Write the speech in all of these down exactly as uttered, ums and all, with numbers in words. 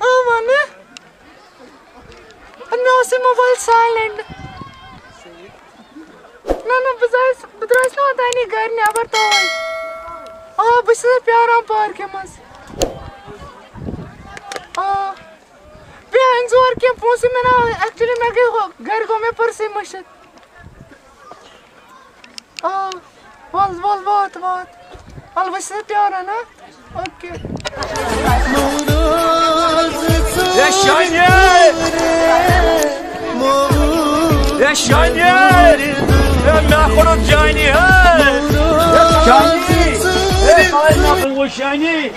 آ، وَنہٕ۔ مےٚ اوس یہِ موبایل سایلنٹ۔ نہ، نہ، بہٕ درٛایس، بہٕ درٛایس نہٕ اوٚتانی گرِ نٮ۪بر توے۔ آ، بہٕ چھَسے پیاران پارکہِ منٛز۔ آ۔ بیٚیہِ أنۍ زِ اورٕ کینٛہہ پونٛسہٕ، مےٚ نا، actually مےٚ گٔے ہُہ، گرِ گوٚو مےٚ پٔرسٕے مٔشِتھ۔ آ، وَل، وَل، وات، وات۔ وَل، وۄنۍ چھِ سا پیاران، ہا؟ اوکے۔ اے شانے! اے شانے! اے مےٚ کوٚرُتھ جانی، ہے! شانی! A, Shani!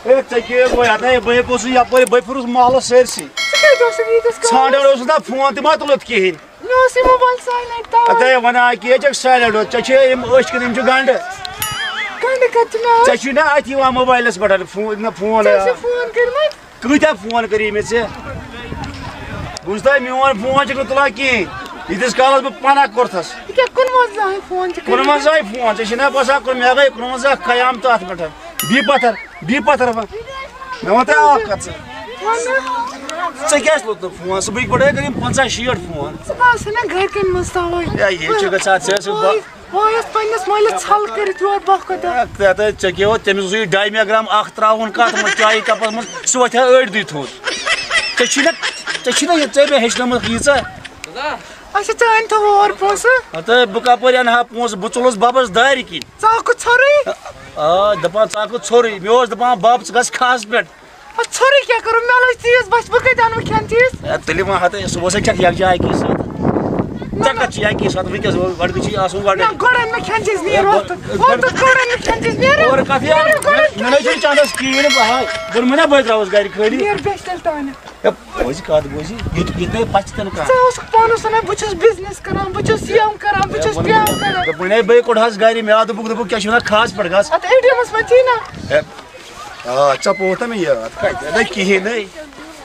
اے، ژےٚ کیٛاہ حظ وۄنۍ؟ ہتا، ہے، بہٕ ہے گوٚژھُس یَپٲرۍ، بہٕ ہے پھِرُس محلَس سٲرسٕے۔ ژٕ کَتہِ اوسُکھ ییٖتِس کالَس؟ ژھانٛڈان اوسُس نا، فون تہِ ما تُلُتھ کِہیٖنۍ۔ مےٚ اوس یہِ موبایل سایلنٹ تَوَے۔ ہتا، ہے، وَنان کیٛاہ ژےٚ سایلنٹ اوس؟ ژےٚ چھے یِم أچھ کِنہٕ یِم چھِ گنٛڈٕ؟ گنٛڈٕ کَتہِ چھِ مےٚ أچھ؟ ژےٚ چھُے نا اَتھِ یِوان موبایلَس پٮ۪ٹھ فون، نہ فون۔ ژےٚ ٲسِو فون کٔرمٕتۍ؟ کۭتیٛاہ فون کٔری مےٚ ژےٚ؟ بوٗزتھا، میون فون چھُکھ نہٕ تُلان کِہیٖنۍ، ییٖتِس کالَس بہٕ پَناہ کوٚرتھَس۔ یہِ کیٛاہ کُنوَنزاہَے فون چھِ کُنوَنزاہَے فون، ژےٚ چھِنا باسان کُنہِ، مےٚ گٔے کُنوَنزاہ قیامتہٕ اَتھ پٮ۪ٹھ۔ بی پَتھر، بی پَتھر وۄنۍ۔ مےٚ وَن تہٕ اَکھ کَتھ ژٕ۔ وَنہٕ۔ ژےٚ کیٛازِ لوٚگ نہٕ فون؟ صُبحٕکۍ پٮ۪ٹھ ہے کٔرِم پنٛژاہ شیٹھ فون۔ ژٕ باسان نہ گَرِکٮ۪ن منٛز تَوَے۔ ہے، یہِ چھُ گژھان، ژےٚ ٲسٕکھ با- وۄنۍ، وۄنۍ ٲس پنٛنِس مٲلِس ژھَل کٔرِتھ یور بۄکھٕ دۄہ۔ ہے، ژےٚ تہٕ، ژےٚ کیٛاہ اوس؟ تٔمِس اوسُے ڈایمیگرام اَکھ ترٛاوُن کَتھ منٛز، چایہِ کَپَس منٛز، سُہ وۄتھِ ہا أڑۍ دُے تھوٚد۔ ژےٚ چھُے نہ، ژےٚ چھُے نہ یہِ، ژےٚ مےٚ ہیٚچھنٲومٕژ ییٖژاہ۔ اچھا، ژٕ أنۍ تھو اور پونٛسہٕ۔ ہَتہٕ بہٕ کَپٲرۍ اَنہٕ ہا پونٛسہٕ؟ بہٕ ژوٚلُس بَبَس دارِ کِنۍ۔ ژٕ آکھ ژھوٚرُے۔ آ، دَپان ژٕ آکھ ژھوٚرُے۔ مےٚ اوس دَپان، بَب، ژٕ گژھ کھَہَس پٮ۪ٹھ۔ اَدٕ ژھوٚرُے کیٛاہ کَرو؟ مےٚ لٔج تیٖژ بَچھ، بہٕ کَتہِ اَنہٕ وۄنۍ کھٮ۪ن چیٖز؟ ہے، تیٚلہِ ما ہَتہٕ، صُبحَس ہے کھٮ۪کھ یَکجاہ اَکی ساتہٕ۔ ژےٚ کَتھ چھِ اَکی ساتہٕ وٕنۍکٮ۪س؟ گۄڈٕ گٔژھی آسُن گۄڈٕ۔ نہ، گۄڈٕ اَن مےٚ کھٮ۪ن چیٖز، نیر ہے، وۄتھ۔ گۄڈٕ، وۄتھ، گۄڈٕ اَن مےٚ کھٮ۪ن چیٖز، نیر۔ اورٕ کَتھ یہِ؟ نیر، گۄڈٕ اَن مےٚ نہ حظ چھُنہٕ چَندَس کِہیٖنۍ نہٕ، بہٕ ہاے۔ دوٚپمَے نہ، بہٕ ترٛاوَس گَرِ خٲلی۔ نیر، بیٚچھ تیٚلہِ تانٮ۪تھ۔ ہے، بوزِ کَتھ، بوزِ۔ ییٚتہِ، ییٚتہِ نَے پَژھِ تہِ نہٕ کانٛہہ۔ ژٕ اوسُکھ پانَس وَنان، بہٕ چھُس بِزنِس کَران، بہٕ چھُس یَم کَران، بہٕ چھُس تِم کَران۔ دوٚپمَے نہ، بہٕ کوٚڑہَس گَرِ، مےٚ آو، دوٚپُکھ، دوٚپُکھ، کیٛاہ چھِ وَنان، کھَہَس پٮ۪ٹھ گژھ۔ اَتھ اے ٹی اٮ۪مَس منٛز چھی نہ؟ ہے، آ، ژےٚ پوٚرتھا مےٚ یاد؟ کَتہِ؟ نہ کِہیٖنۍ نَے۔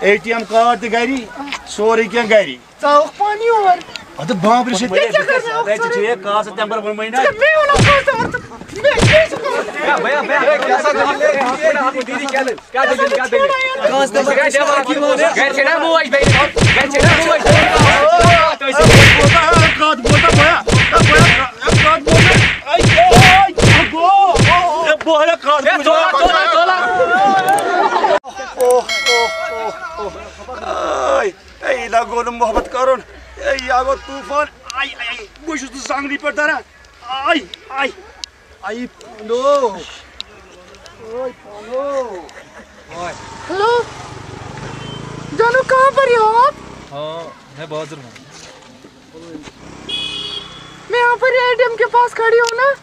اے ٹی اٮ۪م کارڈ تہِ گَری، سورُے کینٛہہ گَری۔ ژٕ آوُکھ پانہٕ یور۔ اَدٕ بانٛبرِ سۭتۍ۔ مےٚ کیٛاہ کَرناو اَدٕ ژٕ چھُ یہِ کاسہٕ تَمہِ پَتہٕ ووٚنمَے نہ۔ ژٕ مےٚ وَنان کاسہٕ تَمہِ پَتہٕ۔ مےٚ کیٛاہ چھُ کوٚرمُت؟ ہے، بھیا، بھیا، ہے، کیٛاہ سا گٔے؟ ہے، ہے، ہے، ہے، دیٖدی کیٛاہ لٔج؟ کیٛاہ دٔلیٖل، کیٛاہ دٔلیٖل؟ کاسہٕ تَمہِ پَتہٕ گَرِ چھِ نا موج بیٚیہِ؟ گَرِ چھِ نا موج؟ کَتھ بوزا، بھیا؟ ہے، بھیا، کَتھ بوزا؟ اَے، اَے، کیٛاہ گوٚو؟ ہے، بہٕ ہے کَتھ ہے، بوزا؟ تُل، تُل، تُل۔ اوہ، اوہ، اوہ، اوہ۔ آے۔ اے، یہِ نہ گوٚو نہٕ محبت کرُن۔ اے، یہِ آو طوفان۔ آے، آے، آے، بہٕ چھُس نہٕ زنٛگنٕے پٮ۪ٹھ دَران۔ آے، آے، آے، پانو۔ اوے، پانو۔ ہیلو، جانو، کہاں پر ہی ہو آپ؟ ہاں، میں بازار میں ہوں۔ میں یہاں پر اے ٹی ایم کے پاس کھڑی ہوں نا،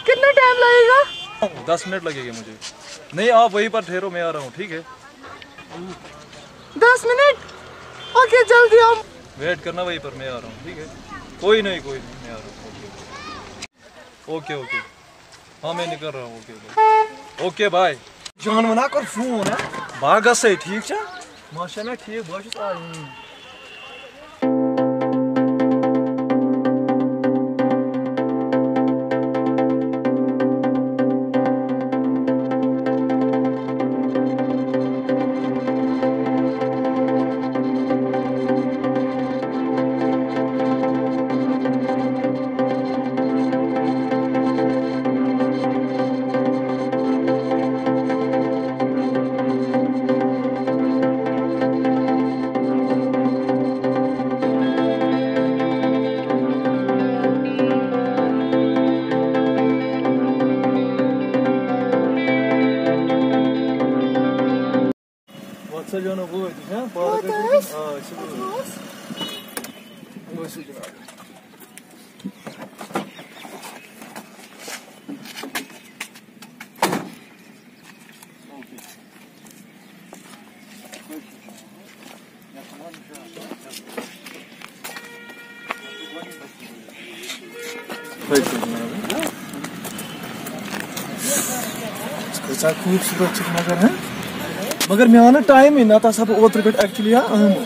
کتنا ٹائم لگے گا؟ دس منٹ لگے گا مجھے۔ نہیں، آپ وہیں پر ٹھہرو، میں آ رہا ہوں، ٹھیک ہے؟ دس منٹ؟ اوکے، جلدی آؤ۔ ویٹ کرنا وہیں پر، میں آ رہا ہوں، ٹھیک ہے؟ کوئی نہیں، کوئی نہیں، میں آ رہا ہوں۔ Okay, okay. ہاں، میں نکل رہا ہوں، اوکے، بائے۔ Okay, bye. جان ونا کر فون، ہاں؟ باغس سے، ٹھیک چھا؟ ماشاءاللہ، ٹھیک، بہٕ حظ چھُس آ۔ وَتھ سا جانو وٲتۍ أسۍ، ہا؟ پارک وٲتۍ ٲسۍ۔ أسۍ؟ آ، أسۍ چھِ وٲتۍ۔ ؤسِو جناب۔ اوکے۔ کۭژاہ خوٗبصوٗرت چھِ مگر، ہاں؟ مگر مےٚ آو نہٕ ٹایمٕے، نَتہٕ آسہٕ ہا بہٕ اوترٕ پٮ۪ٹھ actually آمُت۔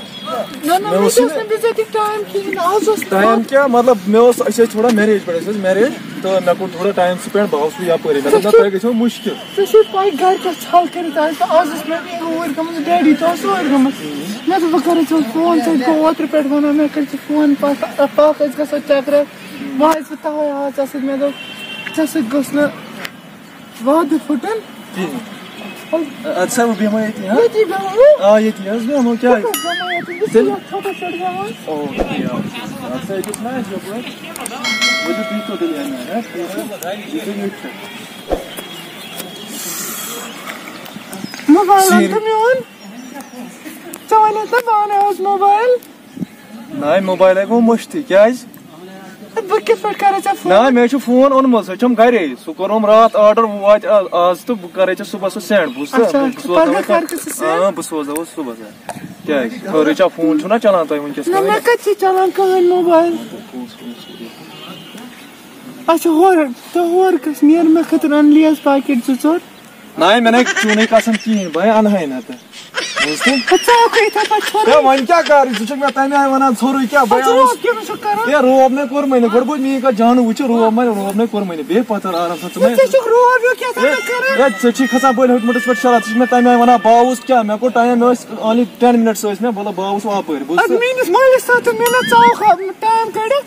نہ، نہ، مےٚ مےٚ اوس تہِ اوس نہٕ بِذٲتی ٹایم کِہیٖنۍ، آز اوس ٹایم کیٛاہ؟ مطلب، مےٚ اوس، أسۍ ٲسۍ تھوڑا marriage پٮ۪ٹھ، أسۍ ٲسۍ marriage، تہٕ مےٚ کوٚر تھوڑا ٹایم spend، بہٕ آوُس یَپٲرۍ، مےٚ دوٚپ، نہ، تۄہہِ گژھیو مُشکِل۔ ژےٚ چھے پَے گَرِ کیٛاہ ژھَل کٔرِتھ آسہِ، تہٕ آز اوس مےٚ اوٗرۍ گٔمٕژ، daddy تہِ اوس اوٗرۍ گوٚمُت۔ مےٚ دوٚپ، بہٕ کَرے ژےٚ فون، ژےٚ گوٚو اوترٕ پٮ۪ٹھ وَنان، مےٚ کٔرۍ ژٕ فون، پَتہٕ، پَکھ، أسۍ گژھو چَکرَس۔ بہٕ آیَس بہٕ تَوَے آز ژےٚ سۭتۍ، مےٚ دوٚپ، ژےٚ سۭتۍ گوٚژھ نہٕ وعدٕ پھُٹُن۔ کِہیٖنۍ۔ اَدٕ سا، بہٕ بیٚہمو ییٚتی، ہا؟ ییٚتی بیٚہمو۔ آ، ییٚتی حظ بیٚہمو، کیٛازِ؟ بہٕ بیٚہمو ییٚتی۔ بہٕ چھُس تیٚلہِ یَتھ ژھۄٹَس پٮ۪ٹھ بیٚہوان۔ او، ٹھیٖک۔ اَدٕ سا، أکِس نہ آسہِ یَپٲرۍ۔ ؤلِو، بِہِو تیٚلہِ یَنہٕ، ہا؟ ٹھیٖک چھا؟ بِہِو ییٚتہِ تھَے۔ موبایل اَن تہٕ میون۔ ژےٚ وَنے تہٕ بہٕ اَنہٕ آز موبایل۔ نہ، موبایل ہے گوٚو مٔشتٕے، کیٛازِ؟ بہٕ کِتھ پٲٹھۍ کَرٕ ژےٚ فون؟ نہ، مےٚ چھُ فون اوٚنمُت، سُہ چھُم گَرے۔ سُہ کوٚرُم راتھ آرڈر، وۄنۍ واتہِ آ-، آز تہٕ بہٕ کَرے ژےٚ صُبحَس سُہ send۔ بوٗزتھا؟ اچھا، بہٕ، بہٕ سوزناوَے پَگاہ کَرٕ ژٕ سُہ send؟ آ، بہٕ سوزناوَے صُبحَس۔ کیٛازِ؟ خٲرٕے چھا، فون چھُنہ چَلان تۄہہِ وٕنکیٚس نہ، کٕہٕنۍ؟ مےٚ کَتہِ چھِ چَلان کٕہٕنۍ موبایل؟ اچھا، ہورٕ، تہٕ ہورٕ کَس نیر مےٚ خٲطرٕ اَن لیز packet زٕ ژور۔ نہ، مےٚ نَے چوٗنٕے قسم کِہیٖنۍ، بہٕ اَنہٕ ہَے نہٕ تہٕ۔ بوٗزتھٕ؟ ہے، ژٕ آکھ یِتھَے پَتہٕ ژھوٚرُے۔ ہے، وۄنۍ کیٛاہ کَرٕ؟ ژٕ چھُکھ مےٚ تَمہِ آیہِ وَنان ژھوٚرُے کیٛاہ؟ بہٕ ژٕ آوُس۔ روب کیٛاہ چھُکھ کَران؟ ہے، روب نَے کوٚر مےٚ نہٕ۔ گۄڈٕ بوز میٛٲنۍ کَتھ، جانہٕ وٕچھِ، روب مَے، روب نَے کوٚر مےٚ نہٕ۔ بیٚہہ پَتھر آرام سان، ژٕ مَے۔ ژٕ چھُکھ روب ہیوٗ کیٛاہ تام کَران؟ ہے، ژےٚ چھی کھَسان بٔلۍ ہیوٚتمُتَس پٮ۪ٹھ شرارت۔ ژٕ چھُکھ مےٚ تَمہِ آیہِ وَنان، بہٕ آوُس کیٛاہ؟ مےٚ کوٚر ٹایم، مےٚ ٲسۍ only ten minutes ٲسۍ مےٚ، مطلب، بہٕ آوُس واپٲرۍ۔ بوٗزتھٕ؟ اَدٕ میٛٲنِس مٲلِس سۭتۍ تہٕ مےٚ نہ ژاوُکھ ٹایم کٔڑِتھ۔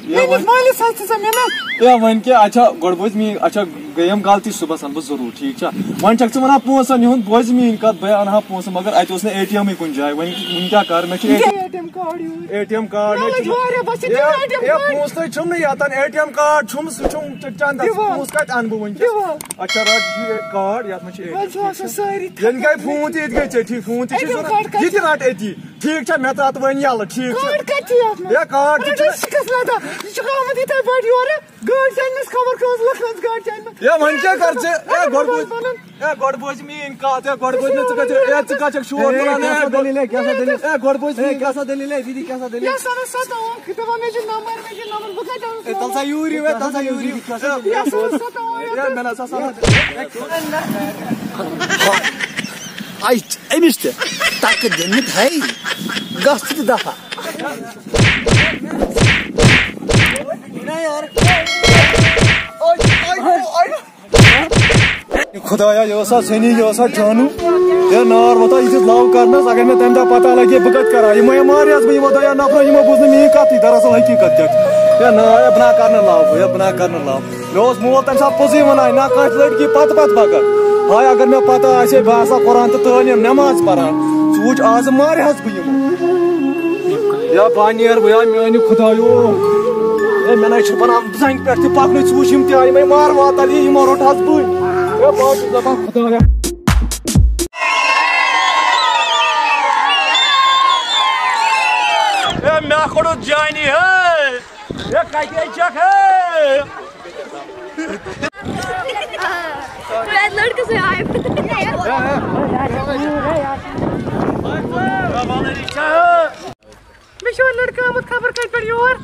ہے، میٛٲنِس وۄنۍ مٲلِس سۭتۍ چھِ ژےٚ مےٚ نہ۔ ہے، وۄنۍ کیٛاہ، اچھا، گۄڈٕ بوز میٛٲنۍ، اچھا، گٔیم غلطی، صُبحَس اَنہٕ بہٕ ضروٗر، ٹھیٖک چھا؟ وۄنۍ چھَکھ ژٕ وَنان پونٛسَن ہُنٛد، بوز میٛٲنۍ کَتھ، بہٕ اَنہٕ ہا پونٛسہٕ، مگر اَتہِ اوس نہٕ اے ٹی اٮ۪مٕے کُنہِ جایہِ، وۄنۍ، وٕنہِ کیٛاہ کَرٕ؟ مےٚ چھُ A T M. A T M card, مےٚ مےٚ لٔج چھُ واریاہ، بَس یہِ ہے، چھُ اے ٹی ایم ہے، کارڈ۔ پونٛسہٕ نَے چھُم نہٕ یَتَن، اے ٹی ایم کارڈ چھُم، سُہ چھُم چَ-، چَندَس، دِوان۔ پونٛسہٕ کَتہِ اَنہٕ بہٕ وٕنکیٚس؟ دِوان۔ اچھا، رَٹ یہِ کارڈ، یَتھ منٛز چھِ اے ٹی ایم، وۄنۍ چھُ آسان ٹھیٖک چھا؟ سٲری ییٚلہِ گٔے فون تہِ، ییٚتہِ گٔے ژےٚ ٹھیٖک، فون تہِ چھُے اے ٹی ایم ضوٚرَتھ، کارڈ کَتہِ یہِ تہِ چھُ؟ رَٹ أتی، ٹھیٖک چھا؟ مےٚ ترٛاو تہٕ وۄنۍ یَلہٕ، ٹھیٖک چھا؟ کارڈ کَتہِ چھُ یَتھ منٛز؟ ہے، کارڈ تہِ رَٹ چھُنہٕ۔ شِکَس لَگان، یہِ چھُ آمُت یِتھَے پٲٹھۍ یورٕ، گٲڑۍ ژَلنَس خبر کٔژ لَکھ ہٕنٛز گٲڑۍ ژَلنَس۔ ہے، وۄنۍ کیٛاہ کَر ژٕ؟ ہے، گۄڈٕ بوز، ہے، گۄڈٕ بوز میٛٲنۍ کَتھ، ہے، گۄڈٕ بوز مےٚ، ژٕ کَتہِ، ہے، ژٕ کَتہِ چھَکھ شور ہے، تُلان؟ کیٛاہ سا دٔلیٖل، ہے، کیٛاہ سا دٔلیٖل؟ ہے، گۄڈٕ بوز ہے، میٛٲنۍ کیٛاہ کَتھ۔ سا دٔلیٖل، ہے، دیٖدی، کیٛاہ سا دٔلیٖل؟ یَس سَنَس سَتاوان، دَپان مےٚ چھُ نمبر، مےٚ چھُ نمبر، بہٕ کَتہِ اَنہٕ ہے، تَلہٕ سا یوٗرۍ یِیِو، ہے، تَلہٕ سا یوٗرۍ یِیِو۔ یَس سَنَس سَتاوان، ہے، مےٚ نہ سا سَنَس۔ اَتہِ أمِس تہِ تَکہٕ دِنہٕ تھَے، گژھ ژٕ تہِ دَفعہ۔ خۄدایا، یہِ ٲس سا زٔنی، یہِ ٲس سا جانو۔ ہے نار وۄتھان یِتھِس love کرنس، اگر مےٚ تَمہِ دۄہ پتہ لگہِ ہے، بہٕ کتہِ کرٕ ہا؟ یِمو ہے مارِ ہس بہٕ یِمو دۄیو نفرو، یِمو بوٗز نہٕ میٛٲنۍ کتھٕے، دراصل حقیٖقت کیٛاہ چھِ۔ ہے نا، ہے بہٕ نا کرٕ نہٕ love، ہے بہٕ نا کرٕ نہٕ love۔ مےٚ اوس مول تَمہِ ساتہٕ پوٚزُے وَنان، نہ کٲنٛسہِ لٔڑکی پتہٕ پتہٕ پکان۔ ہاے اگر مےٚ پتہ آسہِ ہے، بہٕ آسہٕ ہا قرآن تہٕ تعلیٖم نٮ۪ماز پران۔ ژٕ وٕچھ آزٕ مارِ ہس بہٕ یِمو۔ یا بہٕ نیرٕ بہٕ، یا میٛانہِ خۄدایو۔ ہے مےٚ نَے چھُ بنان زنٛگہِ پٮ۪ٹھ تہِ پکنُے، ژٕ وٕچھ یِم تہِ آیہِ مےٚ مار واتان، یہِ یِمو روٚٹ ہس بٕے۔ ہے بہٕ حظ چھُس دپان خۄدایا۔ ہے مےٚ کوٚڑُتھ جانی ہے۔ ہے کتہِ چھکھ ہے؟ لڑکہٕ سۭتۍ آے۔ مےٚ چھُ وۄنۍ لڑکہٕ آمُت خبر کتہِ پٮ۪ٹھ یور۔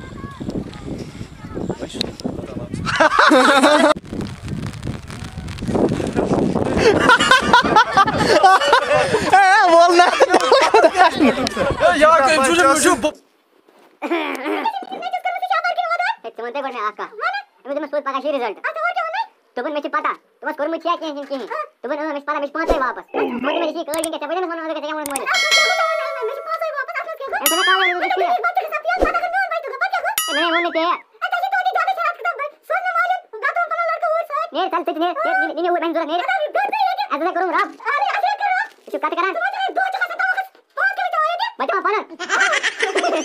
ہے، وول نہ۔ ہے، یار، تٔمۍ چھُ، مےٚ چھُ ہے، ژٕ وَن تۄہہِ گۄڈٕ مےٚ اَکھ کَتھ۔ أمِس دوٚپمَس، "توتہِ پَگاہ چھِ result۔" دوٚپُن، "مےٚ چھِ پَتہ، دوٚپمَس، کوٚرمُت چھا کینٛہہ کِنہٕ کِہیٖنۍ؟" دوٚپُن، "اۭں، مےٚ چھِ پَتہ، مےٚ چھِ پانٛژَے واپَس۔" دوٚپمَس، "ژےٚ کیٛاہ ووٚنُتھ مولوی؟" أمۍ دوٚپ، "مےٚ کَر ووٚن؟ مےٚ چھُ ٹھیٖک۔" ہے، مےٚ ووٚن نہٕ ژےٚ۔ نیرِ، ژَل، ژٕ تہِ نیر، نیر، نیر، نیر، نیر، نیر، نیر، نیر، نیر، نیر، نیر، نیر۔ اَسہِ ہسا کوٚرُن رَب۔ أسۍ چھِ کَتھ کَران۔ بچاو پنن۔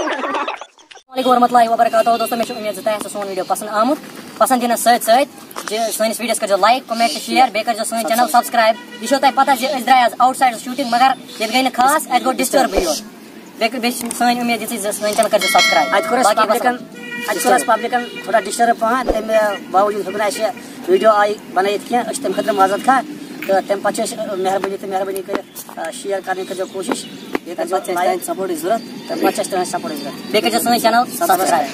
السلام علیکم ورحمۃ اللہ وبرکاتہ۔ دوستو، مےٚ چھِ اُمید زِ تۄہہِ آسہِ سون ویٖڈیو پسنٛد آمُت۔ پسنٛد یِنس سۭتۍ سۭتۍ زِ سٲنِس ویٖڈیوَس کٔرۍزیو like، comment تہٕ share، بیٚیہِ کٔرۍزیو سٲنۍ channel subscribe۔ یہِ چھو تۄہہِ پتہ زِ أسۍ درٛاے آز outside shooting، مگر ییٚتہِ گٔے نہٕ خاص، اَتہِ گوٚو disturb یور۔ بیٚیہِ، بیٚیہِ چھِ سٲنۍ اُمید یِژٕے زِ سٲنۍ channel کٔرۍزیو subscribe۔ اَتہِ کوٚر اَسہِ باقٕے publicن، وَسَلام۔ اَتہِ کوٚر اَسہِ publicن تھوڑا disturb پہن، تَمہِ باوجوٗد ہیوٚک نہٕ اَسہِ یہِ ویٖڈیو آیہِ بنٲیِتھ کینٛہہ۔ أسۍ چھِ تَمہِ خٲطرٕ معذرت خواہ، تہٕ تَمہِ پتہٕ چھِ أسۍ، مہربٲنی تہٕ مہربٲنی کٔرِتھ، آ، share کرنٕچ کٔرۍزیو کوٗشِش۔ بیٚیہِ کٔرۍزیو تَمہِ پتہٕ چھِ اَسہِ like۔ تُہٕنٛز support ضوٚرَتھ۔ تَمہِ پتہٕ چھِ اَسہِ تُہٕنٛز support ضوٚرَتھ۔ بیٚیہِ کٔرۍزیو سٲنۍ channel subscribe۔